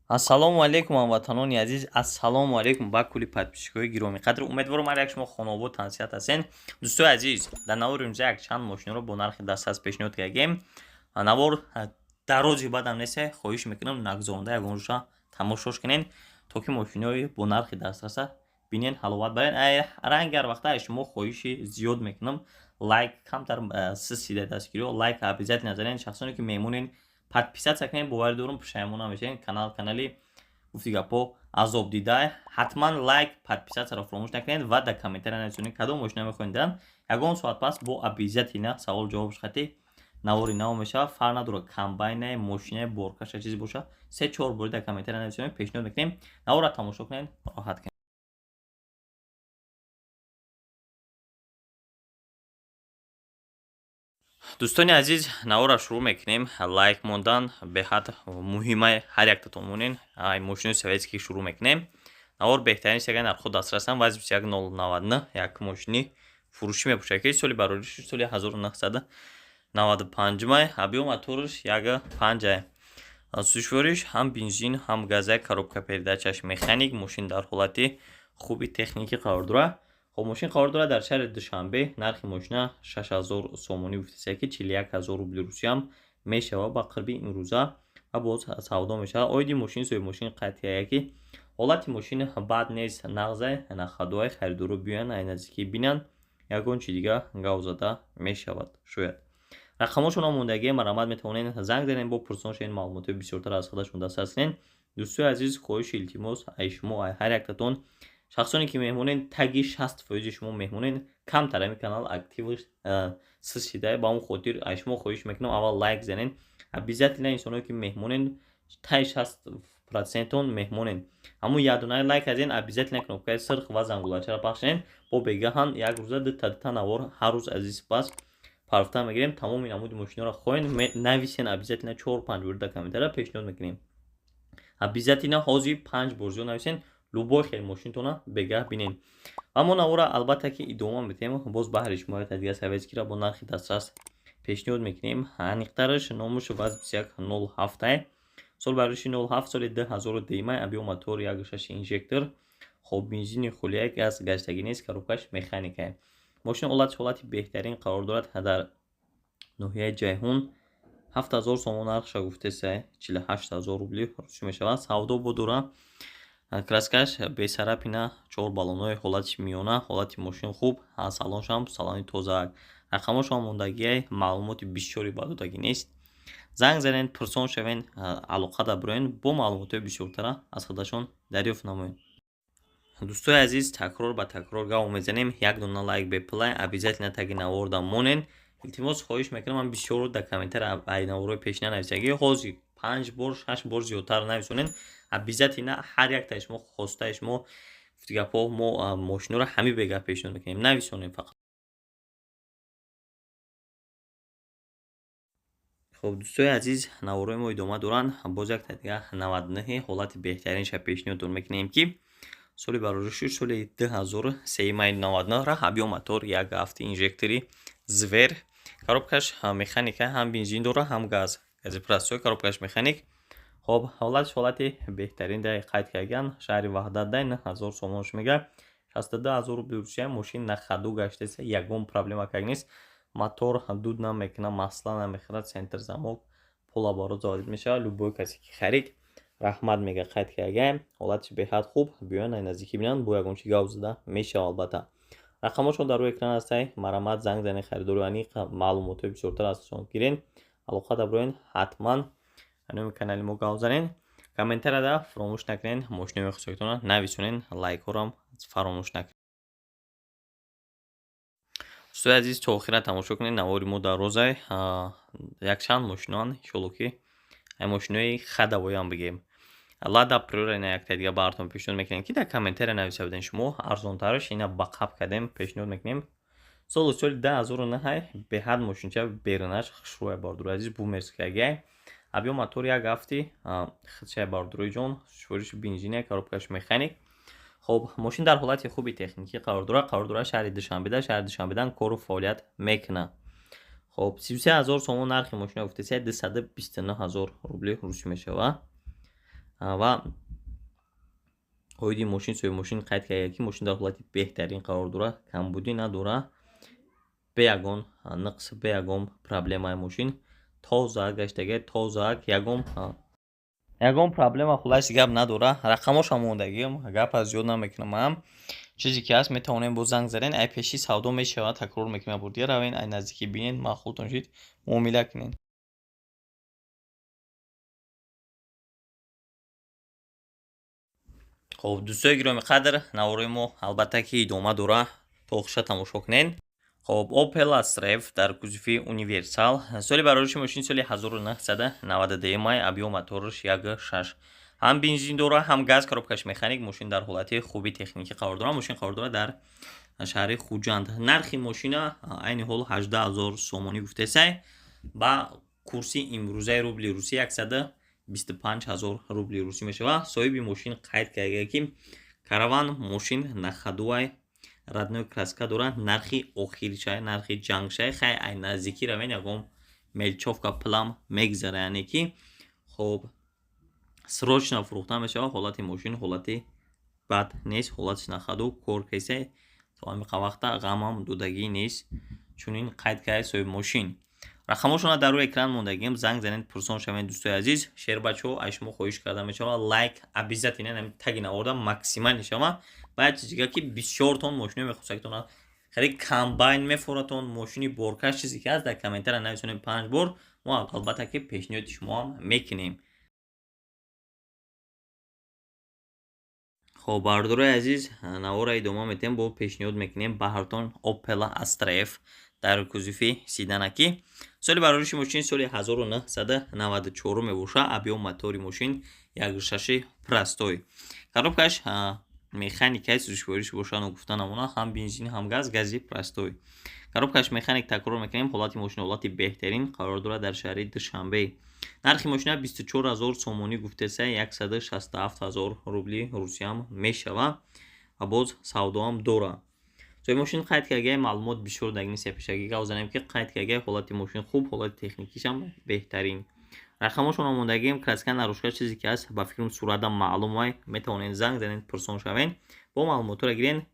Ассалому алайкум, ҳамватанони азиз, ассалому алайкум ба кулли подписчикои гиромиқадр. Умедворам, ҳар як шумо хонаобод, тансиҳат ҳастен. Дӯстои азиз, дар навори имрӯза якчанд мошиноро бо нархи дастрас пешниҳод кардем. Навор дарози бадам несте, хоҳиш мекунам, нагзонда ягонҷоша тамошош кунен, то ки мошинои бо нархи дастраса бинен, ҳаловат барен. Ранги ҳар вақта шумо хоҳиши зиёд мекунам, лайк камтар сисида дастгириҳо, лайк обязательно занен. Шахсоне ки меҳмонен, подписаться кунед, боварӣ дорум, пушаймон намешавед. Канал канали гуфти гапҳо азоб дида. Ҳатман лайк, подписатьсяро фаромӯш накунед ва дар комментария нависонед, кадом мошина мехоҳед дидан. Ягон соат пас бо обязательно савол ҷавобш хати навори нав мешавад. Фарқ надорад, комбайне, мошине, боркаша, чизе бошад, се чор бори дар комментария нависонед, пешниҳод мекунем. Наворро тамошо кунед, роҳат кунед. Дӯстони азиз, наворро шурӯъ мекунем. Лайк мондан беҳад муҳима, ҳар яктатон монен. Мошинои советский шурӯъ мекунем. Навор беҳтарин сега нархҳо дастрасанд. ВАЗ 21099 як мошини фурӯшӣ мепӯшад, ки соли барориши соли 1995, объём мотораш 1,5, сӯзишвориш ҳам бензин, ҳам газа, коробка передачаш механик. Мошин дар ҳолати хуби техникӣ қарор дорад. Хоб, мошин қарор дорад дар шаҳри Душанбе. Нархи мошина 6000 сомонӣ гуфтеса, ки 41 000 рубли русиям мешавад ба қирби имрӯза ва боз савдо мешавад. Оиди мошин соҳиби мошин қайд карда, ки ҳолати мошин бад нест, нағзай, нахадоай. Харидоро биёянд, ай наздикӣ бинанд, ягон чи дига гав зада мешавад шояд. Рақамҳошон мондагӣ, марҳамат, метавонед занг занед, бо пурсон шавед, маълумотҳои бисёртар аз худашон дастрас кунед. Дӯстои азиз, хоҳиши илтимос ай шумо, ай ҳар яктатон, шахсоне ки меҳмонед, таги 60% шумо меҳмонед, камтар ҳамин канал актив сисида. Ба он хотир аз шумо хоҳиш мекунам, аввал лайк занед обязательно. Инсоное ки меҳмонед, таи 60%тон меҳмонед, ҳамун якдонаи лайк азен, обязательно кнопкаи сирх ва зангулачаро пахш кунед. Бо бегаҳан як рӯза дута дута навор ҳар рӯз азиз пас парфта мегирем. Тамоми намуди мошиноро хоҳед, нависен обязательно, чор панҷ бор дар комментария, пешниҳод мекунем обязательно. Ҳозир панҷ бор зиёд нависен, любой хел мошинтона бегаҳ бинем. Ва мо навора албатта ки идома медиҳем. Боз баҳри шумо дига советскийро бо нархи дастрас пешниҳод мекунем. Аниқтараш номуш ВАЗ 2107, сол бариши 07, соли 2010, объём мотор 1,6 инжектор. Хоб, бензини хулия, газ гаштагӣ нест, коробкаш механикае. Мошин ҳолати беҳтарин қарор дорад дар ноҳияи Ҷайҳун. 7000 сомон нархша гуфтеса, 48 000 рубли рӯсӣ мешавад. Савдо бо дора. Краскаш бецарапина, чор баллонҳои ҳолати миёна, ҳолати мошин хуб, салоншам салони тозаак. Рақамҳошон мондагиай, маълумоти бисёре ба додагӣ нест. Занг занед, пурсон шавед, алоқа даброен, бо маълумотҳои бисёртара аз худашон дарёфт намоед. Дӯстои азиз, такрор ба такрор гав мезанем: як дона лайк бепулай, обязательно таги наворда монен. Илтимос, хоҳиш мекунам, ман бисёр дар комментария ай наворҳои пешина нависагӣ, ҳозир панҷ бор, шаш бор зиёдтар нависонед обязательно. Ҳар яктаи шумо хостаи шумо гапҳо, мо мошиноро ҳамин бегаҳ пешниҳод мекунем, нависонем фақат. Хоб, дӯстои азиз, наворҳои мо идома доранд. Боз якта дига 99, ҳолати беҳтаринша пешниҳодтон мекунем, ки соли барориши соли 2003 май 99 ра, объём мотор 1,7 инжектори Зверь, коробкаш механика, ҳам бензин дора, ҳам газ, гази простой, коробкаш механик. Хоб, ҳолатш ҳолати беҳтарин дай қайд кардан. Шаҳри Ваҳдат дай, 9000 сомонш мега, 62 000 рубли Русия. Мошин на ходу гаштеса, ягон проблема как нест, мотор дуд намекунад, масла намехӯрад, центр замок, полуоборот заводить мешавад. Любой касе ки харид, раҳмат мега, қайд кардаем. Ҳолатиш беҳад хуб, биёянд, ай наздикӣ бинанд, бо ягон чи гав зада мешавад албатта. Рақамҳошон дар рӯи экран ҳастай, марҳамат, занг занед, харидори аниқ маълумотҳои бисёртар аз шон гирен, алоқа даброен. Ҳатман номи канали мо гав занен, комментарияда фаромӯш накунед, мошинои хусусиятона нависонен, лайкҳорам фаромӯш накунед. Дӯстои азиз, то охира тамошо кунед, навори мо дар розай якчанд мошиноанд, иншолло ки ай мошинои ходовойам бигем. Лада Приора ина якта дига баҳартон пешниҳод мекунем, ки дар комментария нависа будем шумо, арзонтараш ина ба қаб кардем, пешниҳод мекунем. Солу соли 2009, беҳад мошинча берунаш хушрӯя, бардури азиз, бумерскагай, объём мотор 1,7 худшай, бардурои ҷон, сӯзишвориши бензиния, коробкаш механик. Хоб, мошин дар ҳолати хуби техникӣ қарор дорад, қарор дорад шаҳри Душанбеда, шаҳри Душанбедан кору фаъолият мекунад. Хоб, 33 000 сомон нархи мошина гуфтеса, 229 000 рубли русӣ мешавад. Ва оиди мошин соҳиби мошин қайд карда, ки мошин дар ҳолати беҳтарин қарор дорад, камбудӣ надорад, бе ягон нуқс, бе ягон проблемаи мошин, тоза гаштага, тозаак, ягон проблема, хулоси гап, надорад. Рақамошам мондагим, гап аз зиёд намекунам. Ам чизе ки ҳаст, метавонем боз занг занен. Ай пеши савдо мешавад, такрор мекунам, бор дигар равен, ай наздикӣ бинен, маъқултон шид, муомила кунед. Хоб, дӯстои гироми қадр, наворои мо албатта ки идома дора, то охиша тамошо кунед. Хоб, Opel Astra F дар кузови универсал, соли барориши мошин соли 1992 май, объём мотораш 1,6, ҳам бензин дора, ҳам газ, коробкаш механик. Мошин дар ҳолати хуби техникӣ қарор дорад. Мошин қарор дорад дар шаҳри Хуҷанд. Нархи мошина айни ҳол 18 000 сомонӣ гуфтесай, ба курси имрӯзаи рубли русӣ 125 000 рубли русӣ мешавад. Соҳиби мошин қайд карда, ки караван, мошин на ходу ай, родной краска дорад. Нархи охиршай, нархи ҷангшай. Хай, ай наздикӣ равен, ягон мелочёвка пулам мегзара, яъне ки хоб, срочно фурӯхта мешавад. Ҳолати мошин ҳолати бад нест, ҳолатиш на ходу, кор кесе, то ҳамиқа вақта ғамам додагӣ нест, чунин қайд карда соҳиби мошин. Рақамошона дар рӯи экран мондагим, занг занед, пурсон шавед. Дӯстои азиз, шербачаҳо, аз шумо хоҳиш карда мешавад, лайк обязательно ами таги наворда максимально шава. Ба як чиз дига, ки бисёртон мошино мехостагитон, хеле комбайн мефоратон, мошини боркаш, чизе ки ҳаст, дар комментария нависонед панҷ бор, мо албатта ки пешниҳоди шумоам мекунем. Хоб, бардорои азиз, навора идома медиҳем, бо пешниҳод мекунем ба ҳартон Opel Astra F дар кузови седанакӣ. Соли барориши мошин соли 1994 мебошад. Объём мотори мошин 1,6 простой, коробкаш механикаи, сӯзишвориш бошад, гуфта намона, ҳам бензин, ҳам газ, гази простой, коробкаш механик. Такрор мекунем, ҳолати мошин ҳолати беҳтарин, қарор дорад дар шаҳри Душанбе. Нархи мошина 24 000 сомонӣ гуфтеса, 167 000 рубли русиям мешавад ва боз савдоам дорад. Соҳиби мошин қайд кардаи, маълумот бисёр дагни сепешагӣ гап занем, ки қайд кардаи, ҳолати мошин хуб, ҳолати техникишам беҳтарин. Рақамошон омодагием, краска нарушка, чизе ки ҳаст, ба фикрам, суратам маълум вай, метавонед занг занед, пурсон шавед, бо маълумотҳоро гирен.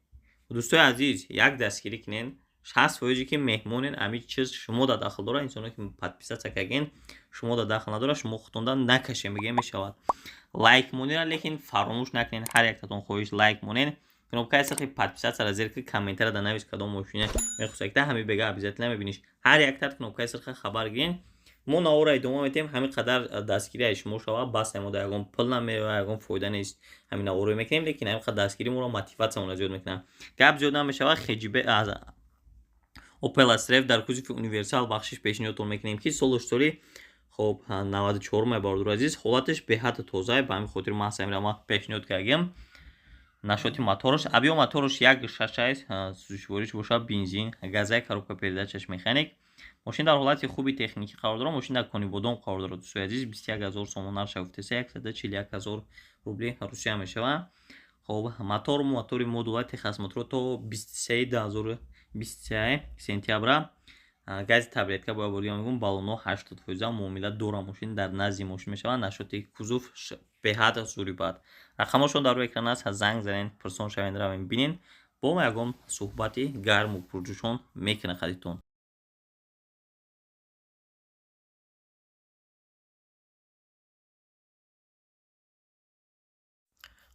Дӯстои азиз, як дастгирӣ кунед, 60 фоизе ки меҳмонен, ами чиз шумо да дахл дорад. Инсоне ки подписаться карген, шумо да дахл надорад, шумо худтонда накашем, бигем мешавад. Лайк монера, лекин фаромӯш накунед, ҳар яктатон хоҳиш, лайк монед, кнопкаи сирхи подписаться зер ки, комментария да навис, кадом мошина мехостагита, ҳами бега обязательно мебиниш. Ҳар яктат кнопкаи сирха хабар гирен. Мо навора идома медиҳем. Ҳамин қадар дастгирии шумо шавад, бас. Мо да ягон пул намеояд, ягон фоида нест, ҳамин наворо мекунем, лекин ҳамин қадар дастгирӣ моро мотиватсиямонро зиёд мекунад. Гап зиёд намешавад. Хеҷибе аз Opel Astra F дар кузови универсал, бахшиш, пешниҳодтон мекунем, ки солуш соли хоб 94, бародари азиз, ҳолаташ беҳад тозае. Ба ҳамин хотир ман ҳаминро ма пешниҳод кардем. Нашоти мотораш, объём мотораш 1,6, сӯзишвориш бошад бензин, газай, коробка передачаш механик. Мошин дар ҳолати хуби техникӣ қарор дорад. Мошин дар Конибодом қарор дорад. Дӯстои азиз, 21 000 сомон нарша гуфтеса, 141 000 рубли Русия мешавад. Хоб, мотор, мотори модула, техосмотро то 23 2023 сентябра, гази таблетка бояд бурдига мегӯм, баллоно 80 фоиза, муомила дора. Мошин дар назди мошин мешавад. Нашоти кузов беҳад зури бад. Рақамошон дар рӯи экран аст, занг занед, пурсон шавед, равем, бинед, бо ягон суҳбати гарму пурҷӯшон мекунад хадитон.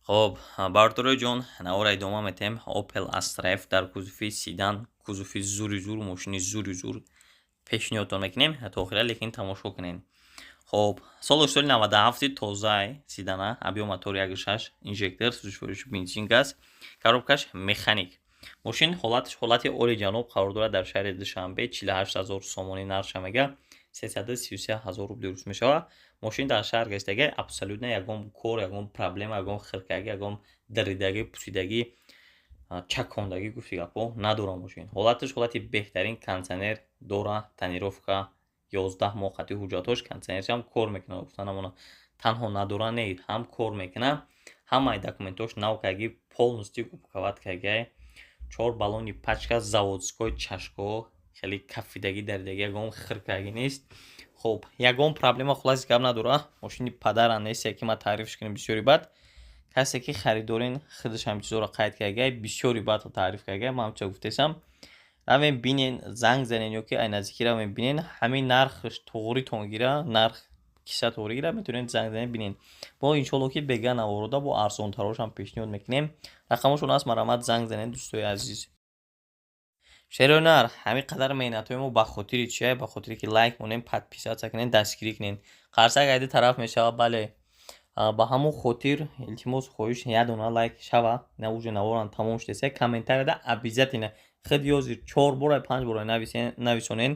Хоб, бардорои ҷон, навора идома метем. Opel Astra F дар кузови седан, кузови зури зур, мошини зури зур пешниҳодтон мекунем. То охира лекин тамошо кунед. Хоб, солаш соли 97, тозаи седана, объём мотор 1,6, инжектор, сӯзишвориш бензин, газ, коробкаш механик. Мошин ҳолаташ ҳолати олиҷаноб, қарор дорад дар шаҳри Душанбе. 48 000 сомонӣ нарша мега, 333 000 рубли рус мешавад. Мошин дар шаҳр гаштага, абсолютно ягон кор, ягон проблема, ягон хиркагӣ, ягон даридагӣ, пусидагӣ, чакондагӣ, гуфти гапҳо надорад. Мошин ҳолаташ ҳолати беҳтарин, кондитсионер дора, тонировка, 11 моҳ қати ҳуҷҷатҳош, кондитсионершам кор мекунад. Гуфта намона, танҳо надора не, ҳам кор мекунад, ҳамаи документҳош нав карги, полностью упаковать каргай, чор баллони пачка заводской, чашкаҳо хеле кафидагӣ, даридагӣ, ягон хиркагӣ нест. Хоб, ягон проблема, хулоси гап, надора. Мошини падара несте, ки ман таърифш кунем. Бисёри бад касе ки харидорин, худаш ҳам чизоро қайд кардагай, бисёри бад таъриф кардагай. Ман ҳамча гуфтесам, равем, бинен, занг занен ё ки ай наздикӣ равем, бинен. Ҳамин нархш туғритон гира, нарх киса туғри гира, метавонед занг занед, бинен. Бо иншоалло, ки бега наворода бо арзонтарошам пешниҳод мекунем. Рақамошон аст, марҳамат, занг занед, дӯстои азиз. Шеронар, ҳамин қадар меҳнатҳои мо ба хотири чия? Ба хотире ки лайк монем, подписаться кунем, дастгирӣ кунем. Қарсак айди тараф мешавад, бале. Ба ҳамон хотир, илтимос, хоҳиш, як дона лайк шава. На, уже наворам тамом шудеса. Комментарияда обязательно худ ёзир чор бора, панҷ бора нависонен,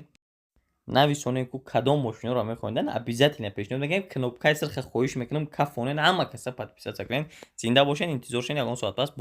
нависонен, ку кадом мошиноро мехоҳед, обязательно пешниҳод мекунем. Кнопкаи сирха, хоҳиш мекунам, кафонен, ҳама каса подписаться кунен. Зинда бошен, интизор шен, ягон соат пас бо.